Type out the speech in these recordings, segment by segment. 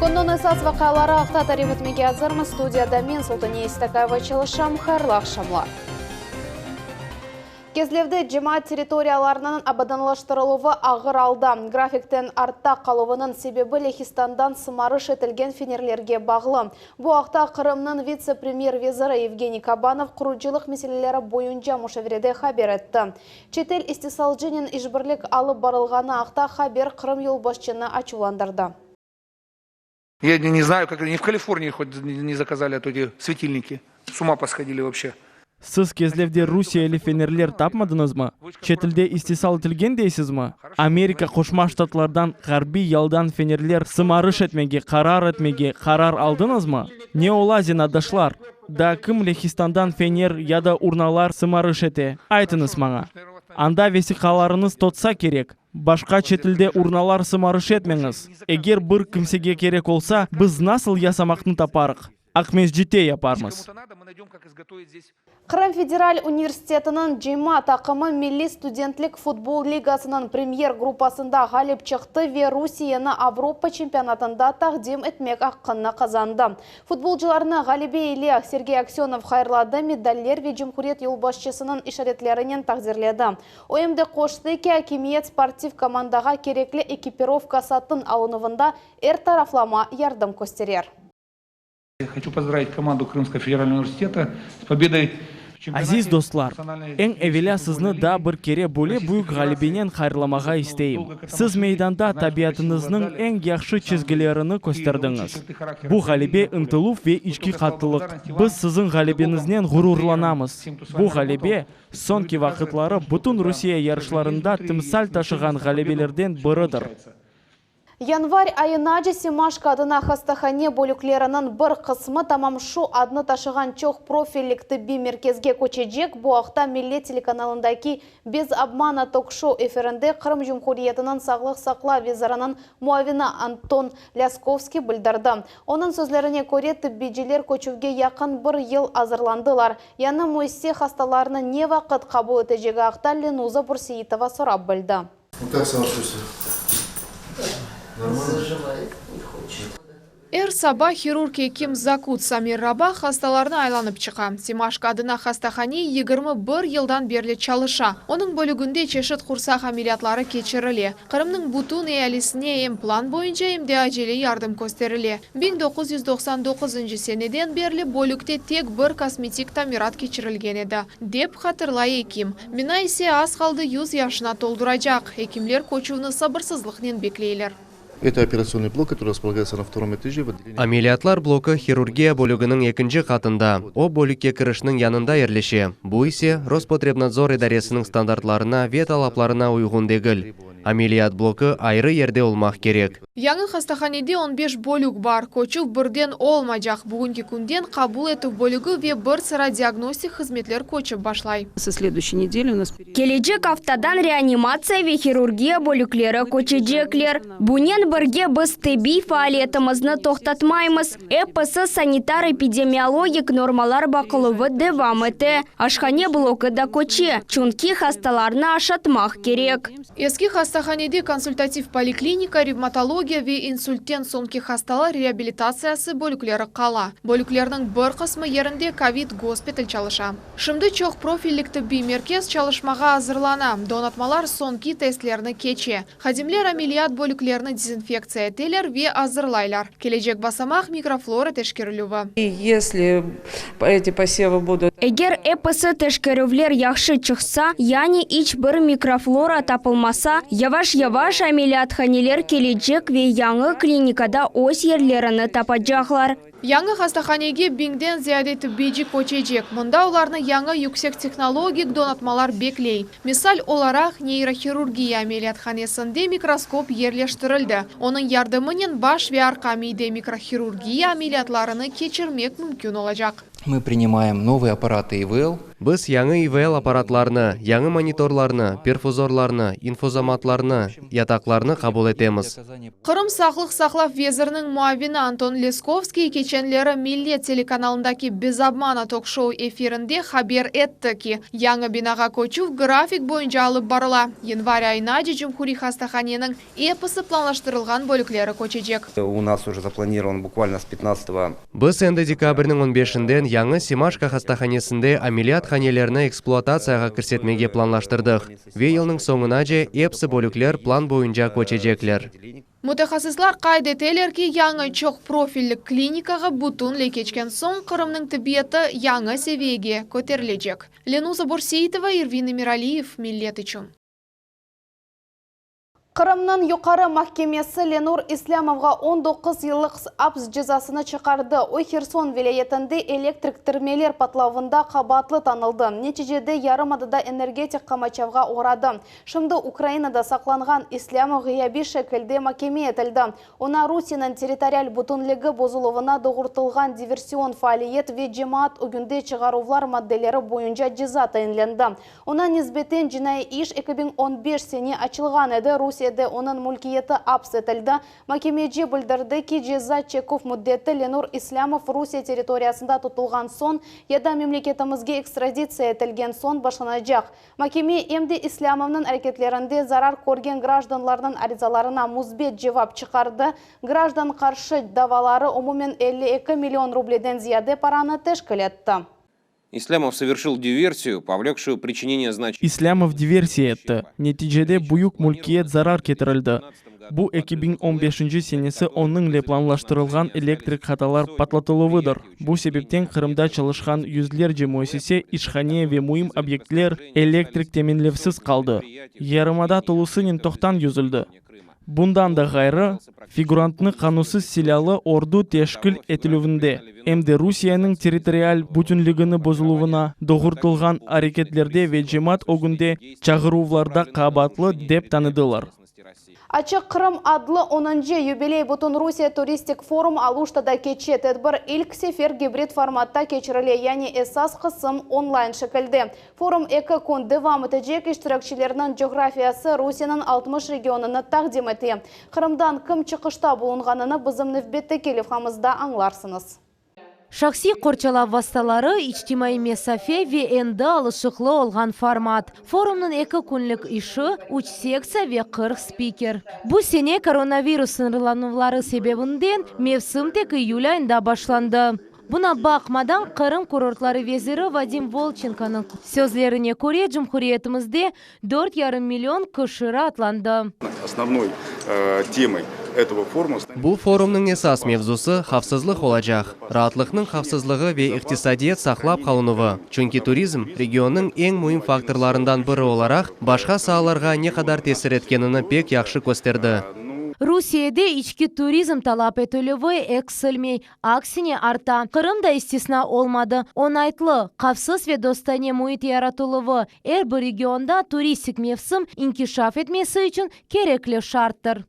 Künniñ esas vaqiaları aqta tarif etmege azırmız. Studiyada men, Sultaniye İstakayeva, çalışam. Hayırlı aqşamlar. Kezlevde cemaat territoriyalarınıñ abadanlaştırıluvı ağır alda. Grafikten artta qaluvınıñ sebebi Lehistandan sımarış etilgen fenerlerge bağlı. Bu aqta Qırımnıñ vitse-premyer veziri Yevgeniy Kabanov qurucılıq meseleleri boyunca muşaverede haber etti. Çetel istisalcınen işbirlik alıp barılğanı aqta haber Qırım yolbaşçını açuvlandırdı. Я не знаю, как они в Калифорнии хоть не заказали, а то эти светильники с ума посходили вообще. Siz Kezlevde rusiyeli fenerler tapmadıñızmı? Çetelde istisal etilgen deysizmi? Amerika Qoşma Ştatlardan Ğarbiy yaldan fenerler sımarış etmege qarar etmege qarar aldıñızmı? Ne ola, zenaatdaşlar? Daa kim Lehistandan fener ya da urnalar sımarış ete? Aytıñız maña. Anda vesiqalarıñız totsa kerek. Başqa çetilde urnalar sımarış etmeñiz. Eger bir kimsege kerek olsa, biz nasıl yasamaqnı taparıq. Aqmescitte yaparmız. Qırım federal universitetiniñ cema taqımı Milliy studentlik futbol ligasınıñ premyer gruppasında ğalip çıqtı ve Rusiyeni Avropa çempionatında taqdim etmek aqqını qazandı. Futbolcılarnı ğalebe ile Sergey Aksönov hayırladı, medaller ve cumhuriyet yolbaşçısınıñ işaretlerinen taqdirledi. O em de qoştı ki, akimiyet sportiv komandağa kerekli ekipirovka satın alınuvında er taraflama yardım kösterer. Хочу поздравить команду Крымского федерального universiteta с победой в чемпионате Aziz dostlar, eñ evelâ sizni daa bir kere böyle büyük ğalebenen hayırlamağa isteyim. Siz meydanda tabiatıñıznıñ eñ yahşı çizgilerini kösterdiñiz. Bu ğalebe ıntıluv ve içki qattılıq. Biz siziñ ğalebeñiznen ğururlanamız. Bu ğalebe, soñki vaqıtları bütün Rusiye yarışlarında timsal taşığan ğalebelerden biridir. Yanvar ayınace Semaşko adına hastahane bölükleriniñ bir qısmı tamam şu adnı taşığan çoq profillik tıbbiy merkezge köçecek. Bu aqta Millet telekanalındaki Bez obmana tok-şou efirinde Qırım Cumhuriyetiniñ sağlıq saqlav veziriniñ muavini Anton Lâskovskiy bildirdi. Onıñ sözlerine köre, tıbbiyciler köçüvge yaqın bir yıl azırlandılar. Yañı müessise hastalarnı ne vaqıt qabul etecegi aqta Lenuza Bürseitova sorap bildi. Er saba hirurg ekim Zakut Samir Rabah hastalarnı aylanıp çıqa. Semaşko adına hastahane 21 yıldan berli çalışa. Onıñ bölüginde çeşit qursaq ameliyatları keçirile. Qırımnıñ bütün ealisine em plan boyunca, em de acele yardım kösterile. 1999 seneden berli bölükte tek bir kosmetik tamirat keçirilgen edi, dep hatırlay ekim. Bina ise az qaldı 100 yaşına tolduracaq. Ekimler köçüvni sabırsızlıqnen bekleyler. Это операционный блок, который располагается на втором этаже в отделении. Ameliyatlar bloku hirurgiya bölüginiñ ekinci qatında, o bölükke kirişniñ yanında yerleşe, bu ise Rospotrebnadzor idaresiniñ standartlarına ve talaplarına uyğun degil. Ameliyat bloku ayrı yerde olmaq kerek. Yañı hastahanede 15 bölük bar. Köçüv birden olmaycaq. Bugünki künden qabul etüv bölügi ve bir sıra diagnostik hızmetler köçip başlay. Со следующей недели у нас Kelecek aftadan reanimatsiya ve hirurgiya bölükleri köçecekler. Bunen birge biz tibbiy faaliyetimizni toqtatmaymız. Episi sanitar-epidemiologik normalar baqıluvı devam ete. Aşhane bloku da köçe, çünki hastalarnı aşatmaq kerek. Eski hastahanede konsultativ poliklinika, revmatologiya ve insultten soñki hastalar reabilitatsiyası bölükleri qala. Bölüklerniñ bir qısmı yerinde kovid gospital çalışa. Şimdi çoq profillik tibbiy merkez çalışmağa azırlana. Donatmalar soñki testlerni keçe. Hadimler ameliyat bölüklerini dezinfektsiya eteler ve azırlaylar. Kelecek basamaq mikroflora teşkerilüvi. И если эти посевы будут Eger episi teşkerüvler yahşı çıqsa, yani iç bir mikroflora tapılmasa, yavaş-yavaş ameliyathaneler kelecek ve yañı klinikada öz yerlerini tapacaqlar. Yañı hastahanege 1000-den ziyade tibbiyci köçecek. Mında olarnı yañı yüksek tehnologik donatmalar bekley. Misal olaraq neyrohirurgiya ameliyathanesinde mikroskop yerleştirildi. Onıñ yardımınen baş ve arqa miyde mikrohirurgiya ameliyatlarını keçirmek mümkün olacaq. Мы принимаем новые аппараты ИВЛ. Biz yañı İVL apparatlarını, yañı monitorlarnı, perfuzorlarnı, infuzomatlarnı, yataqlarnı qabul etemiz. Qırım sağlıq saqlav veziriniñ muavini Anton Leskovskiy keçenleri Millet telekanalındaki Bez obmana tok-şou efirinde haber etti ki, yañı binağa köçüv grafik boyunca alıp barıla, yanvar ayınace cumhuriy hastahaneniñ episi planlaştırılğan bölükleri köçecek. U nas uje zaplanirovano bukvalno s pyatnadtsatogo. Biz endi dekabrniñ on beşinden yañı Semaşko hastahanesinde ameliyat hanelerini ekspluatatsiyağa kirsetmege planlaştırdıq ve yılnıñ soñunace epsi bölükler plan boyunca köçecekler. Mütehassıslar qayd eteler ki, yañı çoq profilli klinikağa bütünley keçken soñ Qırımnıñ tibbiyeti yañı seviyege köterilecek. Lenuza Börseitova, Ervin Emiraliyev, Millet içün. Qırımnıñ Yuqarı mahkemesi Lenur İslâmovğa 19 yıllıq aps cezasını çıqardı. O, Herson vilâyetinde elektrik tirmeler patlavında qabaatlı tanıldı. Neticede yarımadada energetik qamaçavğa oğradı. Şimdi Ukrainada saqlanğan İslâmov ğıyabiy şekilde makeme etildi. Oña Rusiyeniñ territorial bütünligi bozuluvına doğrultılğan diversion faaliyet ve cemaat ögünde çıqaruvlar maddeleri boyunca ceza tayinlendi. Oña nisbeten cinaiy iş 2015 sene açılğan edi, Rusiyede onıñ mülkiyeti aps etildi. Makemeci bildirdi ki, ceza çeküv müddeti Lenur İslâmov Rusiye territoriyasında tutulğan soñ ya da memleketimizge ekstraditsiya etilgen soñ başlanacaq. Makeme em de İslâmovnıñ areketlerinde zarar körgen grajdanlarnıñ arizalarına müsbet cevap çıqardı, grajdan qarşı davaları umumen 52 million rubleden ziyade paranı teşkil etti. İslâmov soverşil diversiyu, povlökşuyu pričineniye znaç. İslâmov diversiya etti, neticede büyük mülkiyet zarar ketirildi. Bu 2015 senesi onıñle planlaştırılğan elektrik hatalar patlatıluvıdır. Bu sebepten Qırımda çalışqan yüzlerce müessise, işhane ve müim obyektler elektrik teminlevsiz qaldı. Yarımada tolusınen toqtan yüzüldi. Bundan da ğayrı, figurantnı qanusız silâlı ordu teşkil etilüvinde, em de Rusiyeniñ territorial bütünligini bozuluvına doğrultılğan areketlerde ve cemaat ögünde çağıruvlarda qabaatlı dep tanıdılar. Açıq Qırım adlı onuncı yubiley Bütünrusiye turistik forum Aluştada keçe. Tedbir ilk sefer gibrid formatta keçirile, yani esas qısım onlayn şekilde. Forum eki kün devam etecek, iştirakçilerniñ coğrafiyası Rusiyeniñ 60 regionını taqdim ete. Qırımdan kim çıqışta bulunğanını bizim nevbetteki levhamızda añlarsıñız. Şahsiy qorçalav vastaları, içtimaiy mesafe ve endi alışıqlı olğan format. Forumnıñ eki künlik işi, üç sektsiya ve 40 spiker. Bu sene koronavirus sıñırlanuvları sebebinden mevsim tek iyül ayında başlandı. Buna baqmadan, Qırım kurortları veziri Vadim Volçenkonıñ sözlerine köre, cumhuriyetimizde dört yarım million kişi raatlandı. Osnovnoy temой этого foruma Bu forumnıñ esas mevzusı havfsızlıq olacaq, raatlıqnıñ havfsızlığı ve iqtisadiyat saqlap qalınuvı, çünki turizm, regionnıñ eñ müim faktorlarından biri olaraq, başqa saalarğa ne qadar tesir etkenini pek yahşı kösterdi. Rusiyede içki turizm talap etilüvi eksilmey, aksine arta. Qırım da istisna olmadı. Oñaytlı, havfsız ve dostane müit yaratıluvı, er bir regionda turistik mevsim inkişaf etmesi içün kerekli şarttır.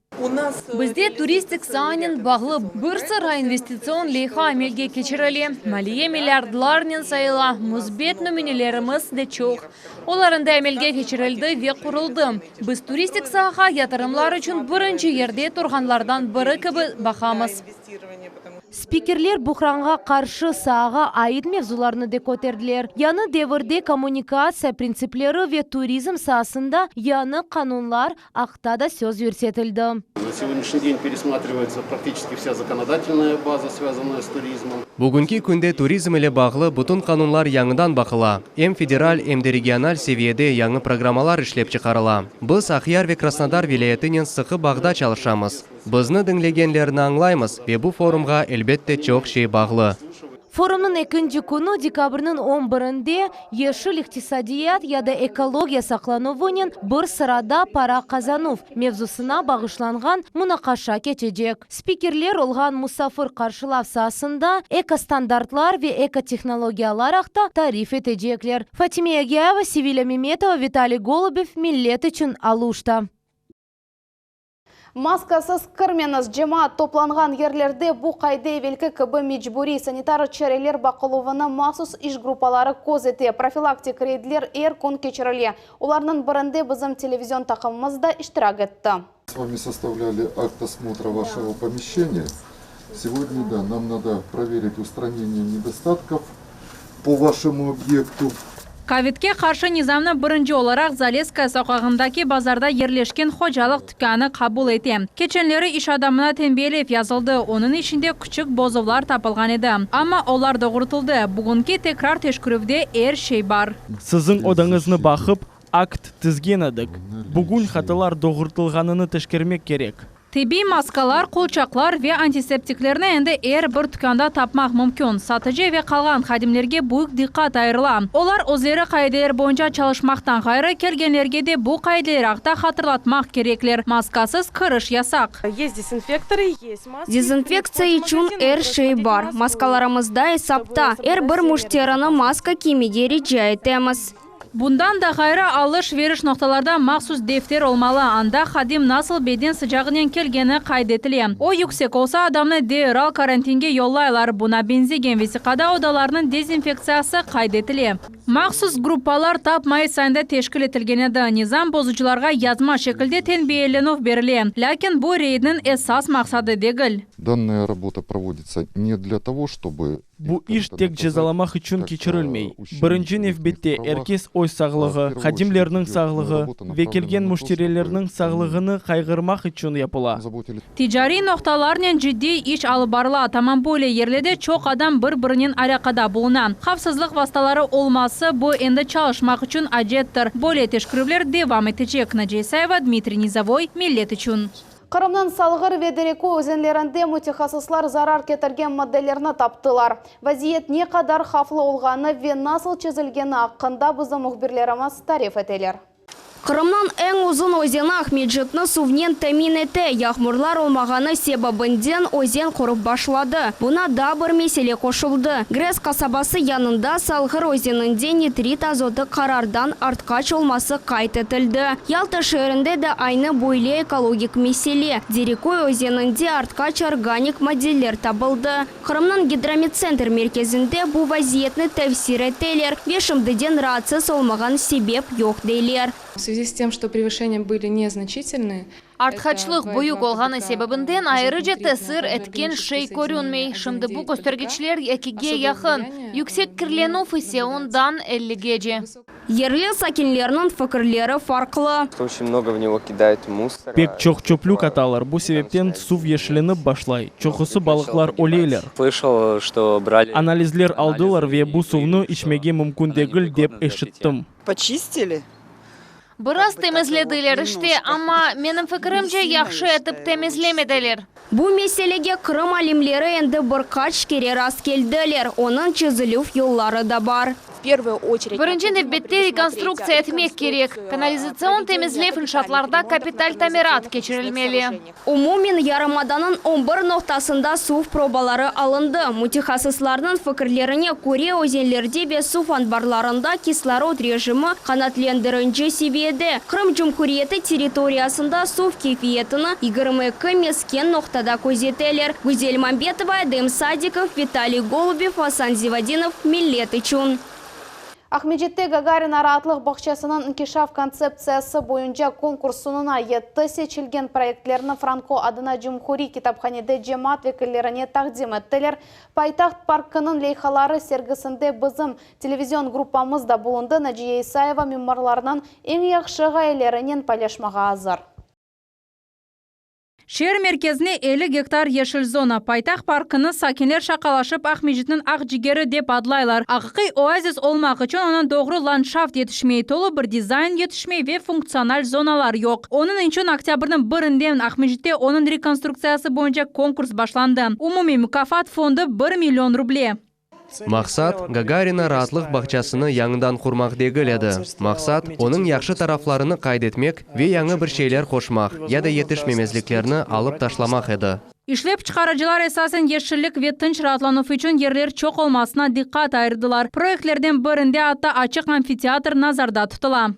Bizde turistik saanen bağlı bir sıra investitsion leyha amelge keçirile, maliye milliardlarnen sayıla, müsbet nümünelerimiz de çoq. Olar endi amelge keçirildi ve quruldı. Biz turistik saağa yatırımlar içün birinci yerde turğanlardan biri kibi baqamız. Spikerler buhranğa qarşı saağa ait mevzularnı da köterdiler. Yañı devirde kommunikatsiya printsipleri ve turizm saasında yañı qanunlar aqta da söz yürsetildi. Na segodняшний день пересматривается практически вся законодательная база, связанная с туризмом. Bugünki künde turizm ile bağlı bütün qanunlar yañıdan baqıla, em federal, em de regional seviyede yañı programmalar işlep çıqarıla. Biz Aqyar ve Krasnodar vilâyetinen sıqı bağda çalışamız. Bizni diñlegenlerini añlaymız ve bu forumğa, elbette, çoq şey bağlı. Forumnıñ ekinci künü, dekabrniñ on birinde, yeşil iqtisadiyat ya da ekologiya saqlanuvınen bir sırada para qazanuv mevzusına bağışlanğan munaqaşa keçecek. Spikerler olğan musafir qarşılav saasında ekostandartlar ve ekotehnologiyalar aqta tarif etecekler. Fatime Yagiyeva, Sevilâ Memetova, Vitaliy Golubev, Millet içün, Aluşta. Maskasız kirmeñiz, cemaat toplanğan yerlerde bu qaide evelki kibi mecburiy. Sanitar çareler baqıluvını mahsus iş gruppaları köz ete. Profilaktik reydler er kün keçirile. Olarnıñ birinde bizim televizion taqımımız da iştirak etti. S vami sostavlyali akt osmotra vaşego pomещения. Segodnâ, da, nam nado proverit ustranение nedostatkov po vaşemu obyektу. Kovidke qarşı nizamnı birinci olaraq Zalesskaya soqağındaki bazarda yerleşken hocalıq tükânı qabul ete. Keçenleri iş adamına tenbiyelev yazıldı, onıñ içinde küçük bozuvlar tapılğan edi. Amma olar doğrutıldı. Bugünki tekrar teşkirüvde er şey bar. Siziñ odañıznı baqıp, akt tizgen edik. Bugün hatalar doğrutılğanını teşkermek kerek. Tibbiy maskalar, qolçaqlar ve antiseptiklerni endi er bir tükânda tapmaq mümkün. Satıcı ve qalğan hadimlerge büyük diqqat ayırıla. Olar özleri qaideler boyunca çalışmaqtan ğayrı, kelgenlerge de bu qaideler aqta hatırlatmaq kerekler, maskasız kiriş yasaq. Dezinfektsiya içün er şey bar. Maskalarımız da esapta. Er bir müşterini maska kiymege rica etemiz. Bundan da ğayrı, alış-veriş noqtalarda mahsus defter olmalı, anda hadim nasıl beden sıcağınen kelgeni qayd etile. O yüksek olsa, adamnı deral karantinge yollaylar. Buña beñzegen vesiqada odalarnıñ dezinfektsiyası qayd etile. Mahsus gruppalar tap mayıs ayında teşkil etilgen edi. Nizam bozucılarğa yazma şekilde tenbiyelenüv berile. Lâkin bu reydniñ esas maqsadı degil. Dannaya rabota provoditsa ne dlâ togo, çtoby Bu iş tek cezalamaq içün keçirilmey. Birinci nevbette er kes öz sağlığı, hadimlerniñ sağlığı ve kelgen müşterilerniñ sağlığını qayğırmaq içün yapıla. Ticariy noqtalarnen ciddiy iş alıp barıla, tamam böyle yerlerde çoq adam bir-birinen alâqada buluna. Havfsızlıq vastaları olması, bu endi çalışmaq içün acettir. Böyle teşkerüvler devam etecek, Naciye İsayeva, Dmitriy Nizovoy, Millet içün. Qırımnıñ Salğır ve Dereköy özenlerinde mütehassıslar zarar ketirgen maddelerni taptılar. Vaziyet ne qadar havflı olğanı ve nasıl çezilgeni aqqında bizim mühbirlerimiz tarif eteler. Qırımnıñ eñ uzun özeni Aqmescitni suvnen temin ete. Yağmurlar olmağanı sebebinden özen qurıp başladı. Buña daa bir mesele qoşuldı. GRES qasabası yanında Salğır özeninde nitrit azotı qarardan artqaç olması qayd etildi. Yalta şeerinde de aynı böyle ekologik mesele, Dereköy özeninde artqaç organik maddeler tapıldı. Qırımnıñ Gidromettsentr merkezinde bu vaziyetni tefsir eteler ve şimdiden raatsız olmağan sebep yoq deyler. V svyazi s tem, çto prevışeniya byli neznaçitelnıye, Artqaçlıq büyük olğanı sebebinden ayrıca tesir etken şey körünmey. Şimdi bu köstergiçler ekige yaqın, yüksek kirlenüv ise ondan elligece. Yerli sakinlerniñ fikirleri farqlı. Pek çoq çöplük atalar, bu sebepten suv yeşillenip başlay, çoqusı balıqlar öleler. Analizler aldılar ve bu suvnı içmege mümkün degil, dep eşittim. Biraz temizlediler işte, amma, menim fikirimce, yahşı etip temizlemediler. Bu meselege Qırım alimleri endi bir qaç kere rastkeldiler, onıñ çezilüv yolları da bar. Birinci nevbette rekonstruktsiya etmek kerek, kanalizatsion temizlev inşaatlarda kapital tamirat keçirilmeli. Umumen, yarımadanıñ on bir noqtasında suv probaları alındı. Mütehassıslarnıñ fikirlerine köre, özenlerde ve suv anbarlarında kislorod rejimi qanaatlendirinci seviyede. Qırım Cumhuriyeti territoriyasında suv keyfiyetini 22 mesken noqtada közeteler. Güzel Mambetova, Edem Sadikov, Vitaliy Golubev, Asan Zivadinov, Millet içün. Aqmescitte Gagarina raatlıq bağçasınıñ inkişaf kontseptsiyası boyunca konkurs soñuna yetti. Seçilgen proyektlerni Franko adına Cumhuriy kitaphanede cemaat vekillerine taqdim ettiler. Paytaht parkınıñ leyhaları sergisinde bizim televizion gruppamız da bulundı. Naciye İsayeva mimarlarnıñ eñ yahşı ğayelerinen paylaşmağa azır. Şeer merkezine 50 gektar yeşil zona, paytaht parkını sakinler şaqalaşıp Aqmescitniñ aq cigeri dep adlaylar. Aqiqiy oazis olmaq içün onıñ doğru landşaft yetişmey, tolu bir dizayn yetişmey ve funktsional zonalar yoq. Onıñ içün oktâbrniñ birinden Aqmescitte onıñ rekonstruktsiyası boyunca konkurs başlandı. Umumiy mukâfat fondu bir million ruble. Maqsat, Gagarina raatlıq bağçasını yañıdan qurmaq degil edi. Maqsat, onıñ yahşı taraflarını qayd etmek ve yañı bir şeyler qoşmaq ya da yetişmemezliklerni alıp taşlamaq edi. İşlep çıqarıcılar esasen yeşillik ve tınç raatlanuv içün yerler çoq olmasına diqqat ayırdılar. Proyektlerden birinde atta açıq amfiteatr nazarda tutula.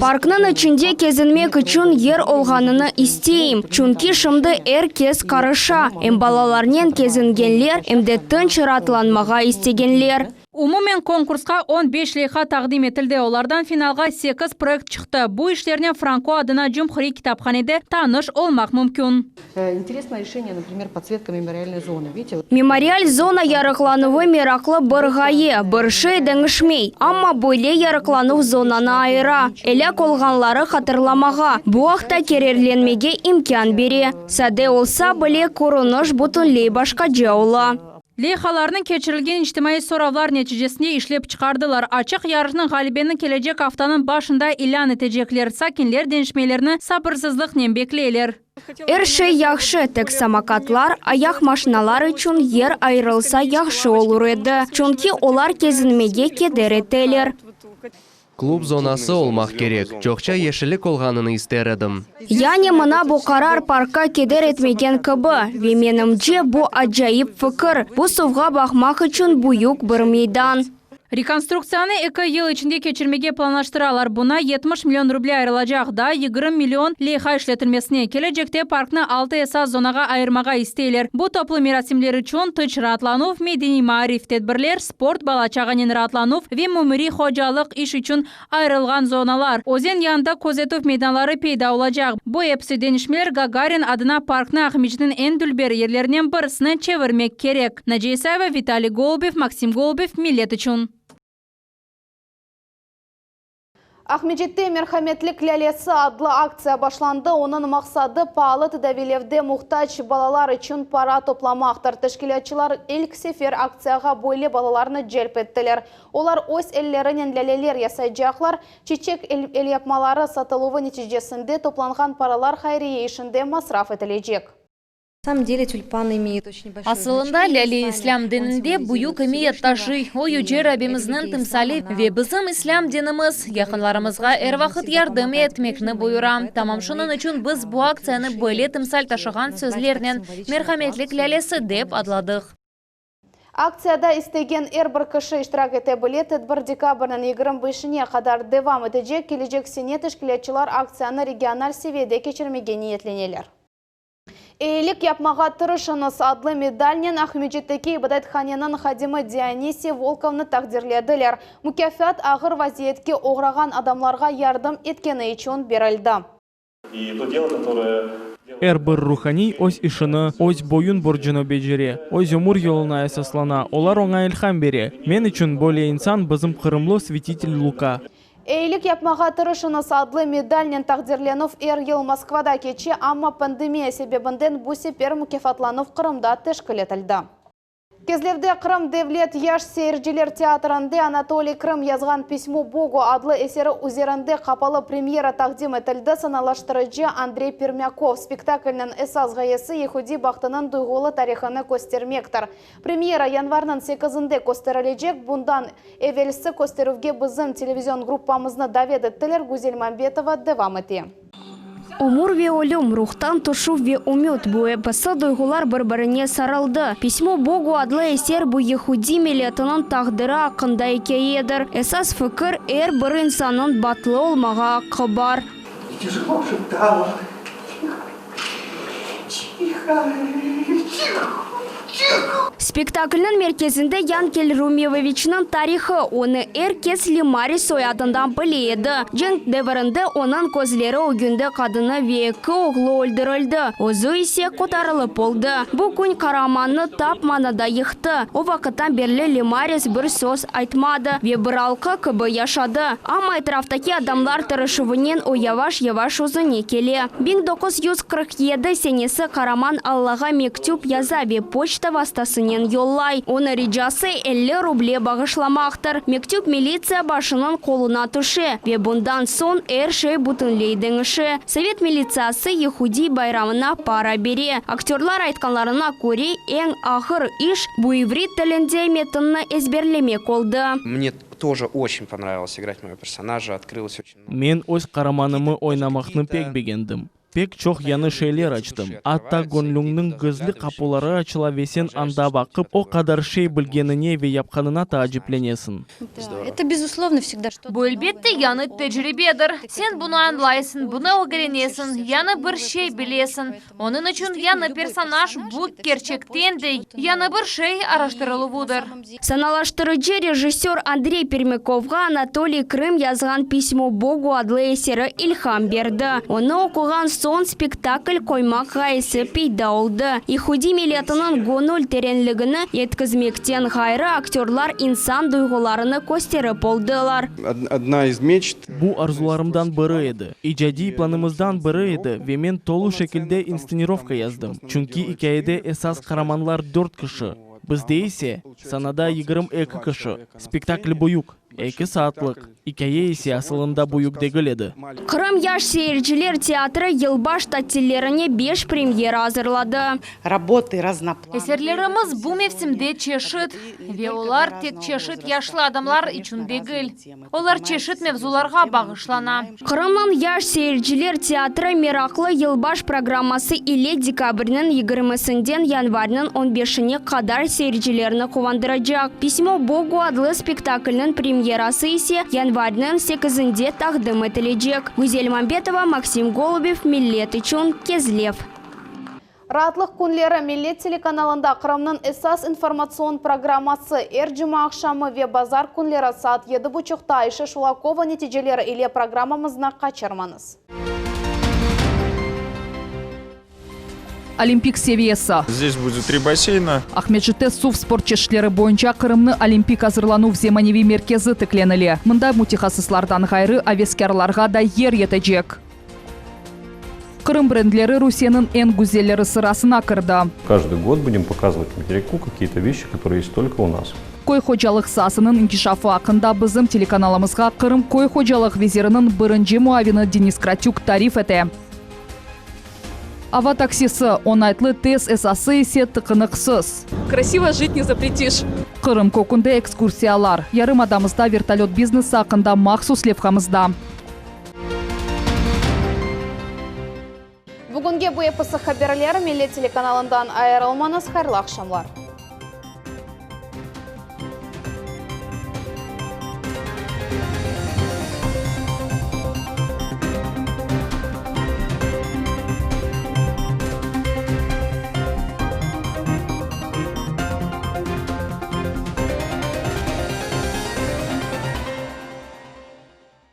Parknıñ içinde kezinmek içün yer olğanını isteyim, çünki şimdi er kes qarışa, em balalarnen kezingenler, em de tınç raatlanmağa istegenler. Umumen konkursqa on beş leyha taqdim etildi, olardan finalğa sekiz proyekt çıqtı. Bu işlernen Franko adına Cumhuriy kitaphanede tanış olmaq mümkün. Memorial zona yarıqlanuvı meraqlı bir ğaye, bir şey deñişmey, amma böyle yarıqlanuv zonanı ayıra, elâk olğanları hatırlamağa, bu aqta kererlenmege imkân bere. Sade olsa bile, körüniş bütünley başqaca ola. Leyhalarnı keçirilgen içtimaiy soravlar neticesinde işlep çıqardılar. Açıq yarışnıñ ğalibeni kelecek aftanıñ başında ilân etecekler. Sakinler deñişmelerni sabırsızlıqnen bekleyler. Er şey yahşı, tek samokatlar, ayaq maşinalar içün yer ayırılsa yahşı olur edi, çünki olar kezinmege keder eteler. Klub zonası olmaq kerek, çoqça yeşillik olğanını ister edim. Yani mına bu qarar parkka keder etmegen kibi, ve menimce, bu acayip fikir, bu suvğa baqmaq içün büyük bir meydan. Rekonstruktsiyanı eki yıl içinde keçirmege planlaştıralar, buña 70 million ruble ayırılacaq, daa 20 million, leyha işletilmesine. Kelecekte parknı altı esas zonağa ayırmağa isteyler, bu toplu merasimler içün tınç raatlanuv, medeniy-maarif tedbirler, sport, bala-çağanen raatlanuv ve mümüriy hocalıq iş içün ayırılğan zonalar. Özen yanında közetüv meydanları peyda olacaq. Bu episi deñişmeler Gagarin adına parknı Aqmescitniñ eñ dülber yerlerinen birisine çevirmek kerek. Naciye İsayeva, Vitaliy Golubev, Maksim Golubev, Millet içün. Aqmescitte Merhametlik lâlesi adlı aktsiya başlandı. Onıñ maqsadı, paalı tedaviylevde muhtac balalar içün para toplamaqtır. Teşkilâtçılar ilk sefer aktsiyağa böyle balalarnı celp ettiler. Olar öz ellerinen lâleler yasaycaqlar. Çiçek elyapmaları satıluvı neticesinde toplanğan paralar hayriye işinde masraf etilecek. Asılında, lâle İslâm dininde büyük emiyet taşıy. O, Yüce Rabbimizniñ timsali ve bizim İslâm dinimiz yaqınlarımızğa er vaqıt yardım etmekni buyura. Tamam şunıñ içün biz bu aktsiyanı böyle timsal taşığan sözlernen Merhametlik lâlesi dep adladıq. Aktsiyada istegen er bir kişi iştirak ete bile. Tedbir dekabrniñ 25-ine qadar devam etecek. Kelecek sene teşkilâtçılar aktsiyanı regional seviyede keçirmege niyetleneler. Eyilik yapmağa tırışıñız adlı medalnen Aqmescitteki ibadethaneniñ hadimi Dionisiy Volkovnı taqdirlediler. Mukâfat ağır vaziyetke oğrağan adamlarğa yardım etkeni içün berildi. Er bir ruhaniy öz işini, öz boyun-borcunı becere, öz ömür yoluna esaslana, olar oña ilham bere. Men içün böyle insan bizim qırımlı svetitel Luka. Eyilik yapmağa tırışıñız adlı medalnen taqdirlenüv er yıl Moskvada keçe, amma pandemiya sebebinden bu sefer mukâfatlanuv Qırımda teşkil etildi. Kezlevde Qırım devlet yaş seyirciler teatrinde Anatoliy Krım yazğan Pismo Bogu adlı eseri üzerinde qapalı premyera taqdim etildi, sanalaştırıcı Andrey Permâkov. Spektaklniñ esas ğayesi yehudiy bahtınıñ duyğulı tarihını köstermektir. Premyera yanvarnıñ sekizinde kösterilecek. Bundan evelsi kösterüvge bizim televizion gruppamıznı davet ettiler, Güzel Mambetova devam ete. Ömür ve ölüm, ruhtan tüşüv ve ümüt, bu episi duyğular bir-birine sarıldı. Pismo Bogu adlı eser bu yehudiy milletiniñ taqdiri aqqında ikâyedir. Esas fikir, er bir insannıñ bahtlı olmağa aqqı bar. Spektaklniñ merkezinde Yankel Rumiloviçniñ tarihı, onı er kes Limaris soyadından bile edi. Cenk devirinde onıñ közleri ögünde qadını ve eki oğlu öldürildi, özü ise qutarılıp oldı. Bu kün qaramannı tap manada yıqtı. O vaqıttan berli Limaris bir söz aytmadı ve bir alqa kibi yaşadı. Amma etraftaki adamlar tırışuvınen o yavaş-yavaş özüne kele. 1947 senesi qaraman Allağa mektüp yaza ve poçta vastasınen yollay. Onıñ ricası 50 ruble bağışlamaqtır. Mektüp militsiya başınıñ qoluna tüşe ve bundan soñ er şey bütünley deñişe. Sovet militsiyası yehudiy bayramına para bere. Aktörlar aytqanlarına köre, eñ ağır iş, bu ivrit tilinde metinni ezberlemek oldı. Mne тоже очень понравилось играть моего персонажа, открылось очень. Men öz qaramanımı oynamaqnı pek begendim. Pek çoq yañı şeyler açtım. Atta göñlüñniñ gizli qapuları açıla ve sen anda baqıp, o qadar şey bilgenine ve yapqanına taaciplenesiñ. Bu, elbette, yañı tecribedir. Sen bunı añlaysıñ, bunı ögrenesiñ, yañı bir şey bilesiñ. Onıñ içün yañı personaj, bu, kerçekten de, yañı bir şey araştırıluvıdır. Sanalaştırıcı rejissör Andrey Permâkovğa Anatoliy Krım yazğan Pismo Bogu adlı eseri ilham berdi. Onı oquğan soñ spektakl qoymaq ğayesi peyda oldı. Yehudiy milletiniñ göñül terenligini yetkizmekten ğayrı aktörlar insan duyğularını kösterip oldılar. Odna iz meçt. Bu arzularımdan biri edi. İcadiy planımızdan biri edi ve men tolu şekilde instenirovka yazdım, çünki ikâyede esas qaramanlar dört kişi, bizde ise, sanada 22 kişi. Spektakl büyük, eki saatlıq, ikâye ise asılında büyük degil edi. Qırım yaş seyirciler teatri yılbaş tatillerine beş premyera azırladı. Eserlerimiz bu mevsimde çeşit, ve olar tek çeşit yaşlı adamlar içün degil. Olar çeşit mevzularğa bağışlana. Qırımnıñ yaş seyirciler teatri meraqlı yılbaş programması ile dekabrniñ yigirmisinden yanvarniñ on beşine qadar seyircilerni quvandıracaq. Pismo Bogu adlı spektaklniñ premyerası ise yanvarniñ sekizinde taqdim etilecek. Güzel Mambetova, Maksim Golubev, Millet içün, Kezlev. Raatlıq künleri Millet telekanalında Qırımnıñ esas informatsion programması er cumaaqşamı ve bazar künleri saat yedi buçuqta Ayşe Şulakova neticeleri ile programmamıznı qaçırmañız. Olimpik seviyesi. Здесь будет три бассейна. Aqmescitte suv sport çeşitleri boyunca Qırımnı olimpik azırlanuv zemaneviy merkezi tiklenile. Mında mütehassıslardan ğayrı aveskârlarğa da yer yetecek. Qırım brendleri Rusiyeniñ eñ güzelleri sırasına kirdi. Каждый год будем показывать материку какие-то вещи, которые есть только у нас. Köy hocalıq saasınıñ inkişafı aqqında bizim telekanalımızğa Qırım köy hocalıq veziriniñ birinci muavini Denis Kratük tarif ete. Ava taksisi, oñaytlı, tez, esası ise tıqınıqsız. Krasivo jit ne zapretiş. Qırım kökünde ekskursiyalar, yarımadamızda vertolöt biznesi aqqında mahsus levhamızda. Bugünge bu episi haberler, Millet telekanalından ayırılmañız, hayırlı aqşamlar.